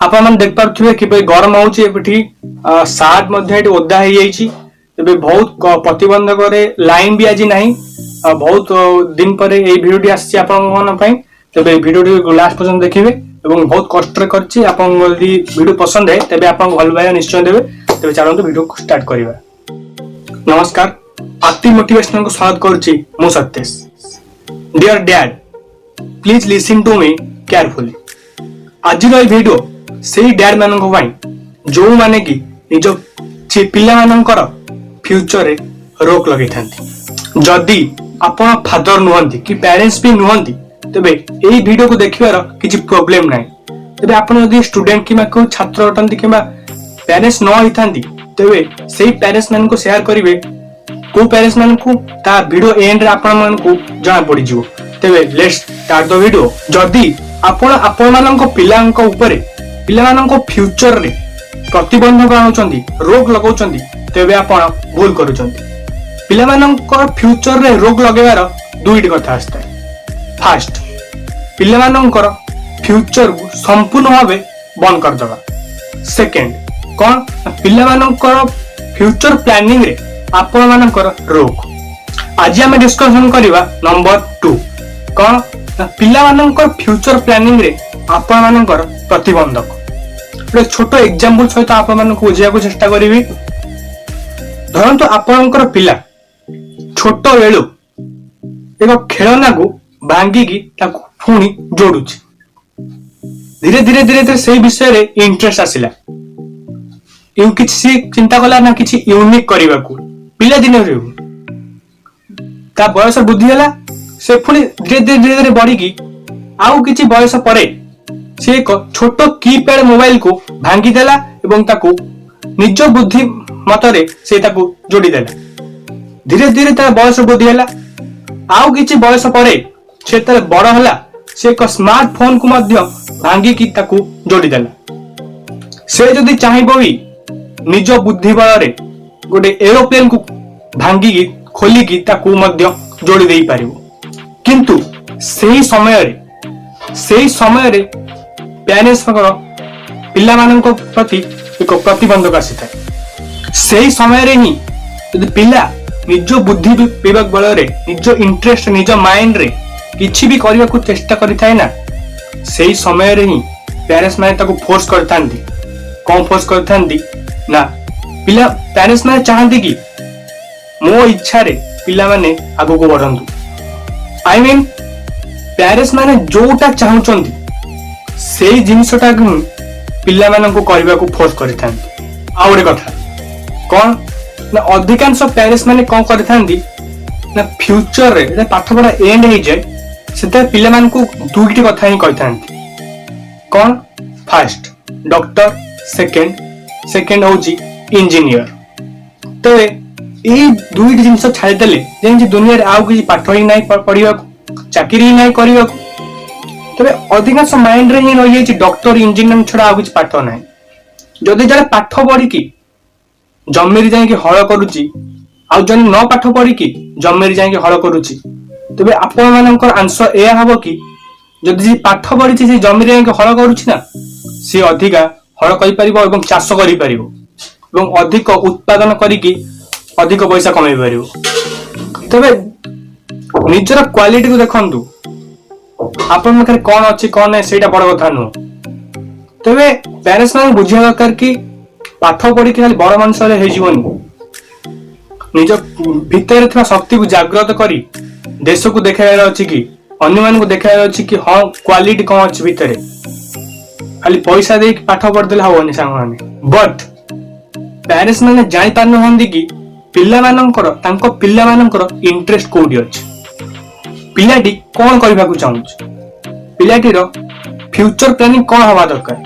ଆପଣମାନେ ଦେଖିପାରୁଥିବେ କିପରି ଗରମ ହଉଛି ଏଠି। ସାର୍ଟ ମଧ୍ୟ ଏଠି ଓଦା ହେଇଯାଇଛି। ତେବେ ବହୁତ ପ୍ରତିବନ୍ଧକରେ ଲାଇନ ବି ଆଜି ନାହିଁ। ଆଉ ବହୁତ ଦିନ ପରେ ଏଇ ଭିଡିଓଟି ଆସିଛି ଆପଣଙ୍କ ମାନଙ୍କ ପାଇଁ। ତେବେ ଏଇ ଭିଡିଓଟି ଲାଷ୍ଟ ପର୍ଯ୍ୟନ୍ତ ଦେଖିବେ ଏବଂ ବହୁତ କଷ୍ଟରେ କରିଛି। ଆପଣଙ୍କ ଯଦି ଭିଡିଓ ପସନ୍ଦ ହୁଏ, ତେବେ ଆପଣଙ୍କ ଭଲ ପାଇବା ନିଶ୍ଚୟ ଦେବେ। ତେବେ ଚାଲନ୍ତୁ, ଭିଡିଓକୁ ଷ୍ଟାର୍ଟ କରିବା। ନମସ୍କାର, ଆତି ମୋଟିଭେସନକୁ ସ୍ୱାଗତ କରୁଛି ମୁଁ Satish. Dear dad, please listen to me carefully. ଆଜିର ଏଇ ଭିଡିଓ ସେଇ ଡ୍ୟାଡ୍ ମାନଙ୍କ ପାଇଁ, ଯୋଉମାନେ କି ନିଜ ପିଲାମାନଙ୍କର ଫ୍ୟୁଚରରେ ରୋକ ଲଗେଇଥାନ୍ତି। ଯଦି ଆପଣ ଫାଦର ନୁହନ୍ତି କି ପ୍ୟାରେଣ୍ଟସ୍ ବି ନୁହନ୍ତି, ତେବେ ଏଇ ଭିଡିଓକୁ ଦେଖିବାର କିଛି ପ୍ରୋବ୍ଲେମ ନାହିଁ। ତେବେ ଆପଣ ଯଦି ଷ୍ଟୁଡେଣ୍ଟ କିମ୍ବା କେଉଁ ଛାତ୍ର ଅଟନ୍ତି କିମ୍ବା ପ୍ୟାରେଣ୍ଟସ୍ ନ ହେଇଥାନ୍ତି, ତେବେ ସେଇ ପ୍ୟାରେଣ୍ଟସ୍ ମାନଙ୍କୁ ସେୟାର କରିବେ। କୋଉ ପ୍ୟାରେଣ୍ଟସ୍ ମାନଙ୍କୁ, ତା ଭିଡିଓ ଏଣ୍ଡରେ ଆପଣ ମାନଙ୍କୁ ଜଣା ପଡିଯିବ। ତେବେ let's start the video. ଯଦି ଆପଣ ଆପଣମାନଙ୍କ ପିଲାଙ୍କ ଉପରେ, ପିଲାମାନଙ୍କ ଫ୍ୟୁଚରରେ ପ୍ରତିବନ୍ଧକ ଆଣୁଛନ୍ତି, ରୋକ ଲଗାଉଛନ୍ତି, ତେବେ ଆପଣ ଭୁଲ କରୁଛନ୍ତି। ପିଲାମାନଙ୍କର ଫ୍ୟୁଚରରେ ରୋକ ଲଗାଇବାର ଦୁଇଟି କଥା ଆସିଥାଏ। ଫାଷ୍ଟ, ପିଲାମାନଙ୍କର ଫ୍ୟୁଚରକୁ ସମ୍ପୂର୍ଣ୍ଣ ଭାବେ ବନ୍ଦ କରିଦେବା। ସେକେଣ୍ଡ କଣ ନା ପିଲାମାନଙ୍କର ଫ୍ୟୁଚର ପ୍ଲାନିଂରେ ଆପଣମାନଙ୍କର ରୋକ। ଆଜି ଆମେ ଡିସ୍କସନ କରିବା ନମ୍ବର 2। କଣ ନା ପିଲାମାନଙ୍କର ଫ୍ୟୁଚର ପ୍ଲାନିଂରେ ଆପଣମାନଙ୍କର ପ୍ରତିବନ୍ଧକ। ଗୋଟେ ଛୋଟ ଏକ୍ଜାମ୍ପଲ ସହିତ ଆପଣମାନଙ୍କୁ ବୁଝିବାକୁ ଚେଷ୍ଟା କରିବି। ଧରନ୍ତୁ, ଆପଣଙ୍କର ପିଲା ଛୋଟ ବେଳୁ ଏକ ଖେଳନାକୁ ଭାଙ୍ଗିକି ତାକୁ ପୁଣି ଯୋଡୁଛି। ଧୀରେ ଧୀରେ ଧୀରେ ଧୀରେ ସେଇ ବିଷୟରେ ଇଣ୍ଟରେଷ୍ଟ ଆସିଲା। କିଛି ସିଏ ଚିନ୍ତା କଲା ନା କିଛି ୟୁନିକ୍ କରିବାକୁ। ପିଲାଦିନରୁ ତା ବୟସ ବୃଦ୍ଧି ହେଲା, ସେ ପୁଣି ଧୀରେ ଧୀରେ ଧୀରେ ଧୀରେ ବଢିକି ଆଉ କିଛି ବୟସ ପରେ ସେ ଏକ ଛୋଟ କିପ୍ୟାଡ ମୋବାଇଲକୁ ଭାଙ୍ଗିଦେଲା ଏବଂ ତାକୁ ନିଜ ବୁଦ୍ଧି ମତରେ ସେ ତାକୁ ଯୋଡ଼ିଦେଲା। ଧୀରେ ଧୀରେ ତାର ବୟସ ବୃଦ୍ଧି ହେଲା। ଆଉ କିଛି ବୟସ ପରେ ସେ ଯେତେବେଳେ ବଡ ହେଲା, ସେ ଏକ ସ୍ମାର୍ଟ ଫୋନକୁ ମଧ୍ୟ ଭାଙ୍ଗିକି ତାକୁ ଯୋଡ଼ିଦେଲା। ସେ ଯଦି ଚାହିଁବ ବି, ନିଜ ବୁଦ୍ଧି ବଳରେ ଗୋଟେ ଏରୋପ୍ଲେନକୁ ଭାଙ୍ଗିକି, ଖୋଲିକି ତାକୁ ମଧ୍ୟ ଯୋଡ଼ି ଦେଇପାରିବ। କିନ୍ତୁ ସେଇ ସମୟରେ ପ୍ୟାରେଣ୍ଟସଙ୍କର ପିଲାମାନଙ୍କ ପ୍ରତି ଏକ ପ୍ରତିବନ୍ଧକ ଆସିଥାଏ। ସେଇ ସମୟରେ ହିଁ ଯଦି ପିଲା ନିଜ ବୁଦ୍ଧି ବିବେକ ବଳରେ, ନିଜ ଇଣ୍ଟରେଷ୍ଟ, ନିଜ ମାଇଣ୍ଡରେ କିଛି ବି କରିବାକୁ ଚେଷ୍ଟା କରିଥାଏ ନା, ସେଇ ସମୟରେ ହିଁ ପ୍ୟାରେଣ୍ଟସ ମାନେ ତାକୁ ଫୋର୍ସ କରିଥାନ୍ତି। କଣ ଫୋର୍ସ କରିଥାନ୍ତି ନା ପିଲା, ପ୍ୟାରେଣ୍ଟସ ମାନେ ଚାହାନ୍ତି କି ମୋ ଇଚ୍ଛାରେ ପିଲାମାନେ ଆଗକୁ ବଢନ୍ତୁ। I mean, parents ମାନେ ଯୋଉଟା ଚାହୁଁଛନ୍ତି, ସେଇ ଜିନିଷଟାକୁ ହିଁ ପିଲାମାନଙ୍କୁ କରିବାକୁ ଫୋର୍ସ କରିଥାନ୍ତି। ଆଉ ଗୋଟେ କଥା କଣ ନା ଅଧିକାଂଶ ପ୍ୟାରେଣ୍ଟସ ମାନେ କଣ କରିଥାନ୍ତି ନା ଫ୍ୟୁଚରରେ ଯେତେବେଳେ ପାଠ ପଢା ଏଣ୍ଡ ହେଇଯାଏ, ସେତେବେଳେ ପିଲାମାନଙ୍କୁ ଦୁଇଟି କଥା ହିଁ କହିଥାନ୍ତି। କଣ? ଫାଷ୍ଟ ଡକ୍ଟର, ସେକେଣ୍ଡ ସେକେଣ୍ଡ ହଉଛି ଇଞ୍ଜିନିୟର। ତେବେ ଏଇ ଦୁଇଟି ଜିନିଷ ଛାଡ଼ିଦେଲେ ଯେମିତି ଦୁନିଆରେ ଆଉ କିଛି ପାଠ ହିଁ ନାହିଁ ପଢିବାକୁ, ଚାକିରି ହିଁ ନାହିଁ କରିବାକୁ। ତେବେ ଅଧିକାଂଶ ମାଇଣ୍ଡରେ ହିଁ ରହିଯାଇଛି, ଡକ୍ଟର ଇଞ୍ଜିନିୟର ଛଡା ଆଉ କିଛି ପାଠ ନାହିଁ। ଯଦି ଜଣେ ପାଠ ପଢିକି ଜମିରେ ଯାଇକି ହଳ କରୁଛି ଆଉ ଜଣେ ନ ପାଠ ପଢିକି ଜମିରେ ଯାଇକି ହଳ କରୁଛି, ତେବେ ଆପଣ ମାନଙ୍କର ଆନ୍ସର ଏଇଆ ହବ କି ଯଦି ଯିଏ ପାଠ ପଢିଛି, ସେ ଜମିରେ ଯାଇକି ହଳ କରୁଛି ନା, ସିଏ ଅଧିକା ହଳ କରିପାରିବ ଏବଂ ଚାଷ କରିପାରିବ ଏବଂ ଅଧିକ ଉତ୍ପାଦନ କରିକି ଅଧିକ ପଇସା କମେଇ ପାରିବ। ତେବେ ନିଜର କ୍ୱାଲିଟିକୁ ଦେଖନ୍ତୁ। ଆପଣଙ୍କ ପାଖରେ କଣ ଅଛି, କଣ ନାହିଁ, ସେଇଟା ବଡ କଥା ନୁହଁ। ତେବେ ପ୍ୟାରେଣ୍ଟସ ମାନଙ୍କୁ ବୁଝିବା ଦରକାର କି ପାଠ ପଢିକି ଖାଲି ବଡ ମଣିଷ ହେଲେ ହେଇଯିବନି। ନିଜ ଭିତରେ ଥିବା ଶକ୍ତିକୁ ଜାଗ୍ରତ କରି ଦେଶକୁ ଦେଖାଇବାର ଅଛି କି ଅନ୍ୟମାନଙ୍କୁ ଦେଖାଇବାର ଅଛି କି ହଁ, କ୍ୱାଲିଟି କଣ ଅଛି ଭିତରେ। ଖାଲି ପଇସା ଦେଇକି ପାଠ ପଢିଦେଲେ ହବନି ସାଙ୍ଗମାନେ। ବଟ୍ ପ୍ୟାରେଣ୍ଟସ ମାନେ ଜାଣିପାରୁନାହାନ୍ତି କି ପିଲାମାନଙ୍କର, ତାଙ୍କ ପିଲାମାନଙ୍କର ଇଣ୍ଟରେଷ୍ଟ କୋଉଠି ଅଛି, ପିଲାଟି କଣ କରିବାକୁ ଚାହୁଁଛି, ପିଲାଟିର ଫ୍ୟୁଚର ପ୍ଲାନିଂ କଣ ହବା ଦରକାର,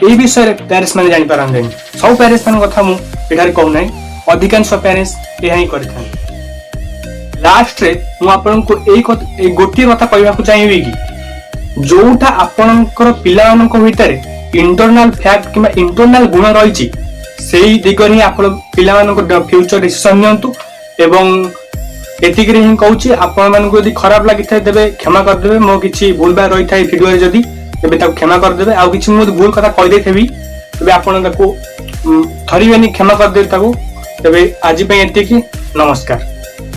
ଏଇ ବିଷୟରେ ପ୍ୟାରେଣ୍ଟସ ମାନେ ଜାଣିପାରନ୍ତିନି। ସବୁ ପ୍ୟାରେଣ୍ଟସ ମାନଙ୍କ କଥା ମୁଁ ଏଠାରେ କହୁନାହିଁ, ଅଧିକାଂଶ ପ୍ୟାରେଣ୍ଟସ ଏହା ହିଁ କରିଥାନ୍ତି। ଲାଷ୍ଟରେ ମୁଁ ଆପଣଙ୍କୁ ଏଇ ଗୋଟିଏ କଥା କହିବାକୁ ଚାହିଁବି କି ଯୋଉଟା ଆପଣଙ୍କର ପିଲାମାନଙ୍କ ଭିତରେ ଇଣ୍ଟରନାଲ ଫ୍ୟାକ୍ଟ କିମ୍ବା ଇଣ୍ଟରନାଲ ଗୁଣ ରହିଛି, ସେଇ ଦିଗରେ ହିଁ ଆପଣ ପିଲାମାନଙ୍କ ଫ୍ୟୁଚର ଡିସିସନ ନିଅନ୍ତୁ। ଏବଂ ଏତିକିରେ ହିଁ କହୁଛି, ଆପଣମାନଙ୍କୁ ଯଦି ଖରାପ ଲାଗିଥାଏ ତେବେ କ୍ଷମା କରିଦେବେ। ମୋ କିଛି ଭୁଲ ଭାଲ ରହିଥାଏ ଭିଡିଓରେ ଯଦି। ତେବେ ତାକୁ କ୍ଷମା କରିଦେବେ। ଆଉ କିଛି ମୁଁ ଭୁଲ କଥା କହିଦେଇଥିବି, ତେବେ ଆପଣ ତାକୁ ଧରିବେନି, କ୍ଷମା କରିଦେବେ ତାକୁ। ତେବେ ଆଜି ପାଇଁ ଏତିକି, ନମସ୍କାର।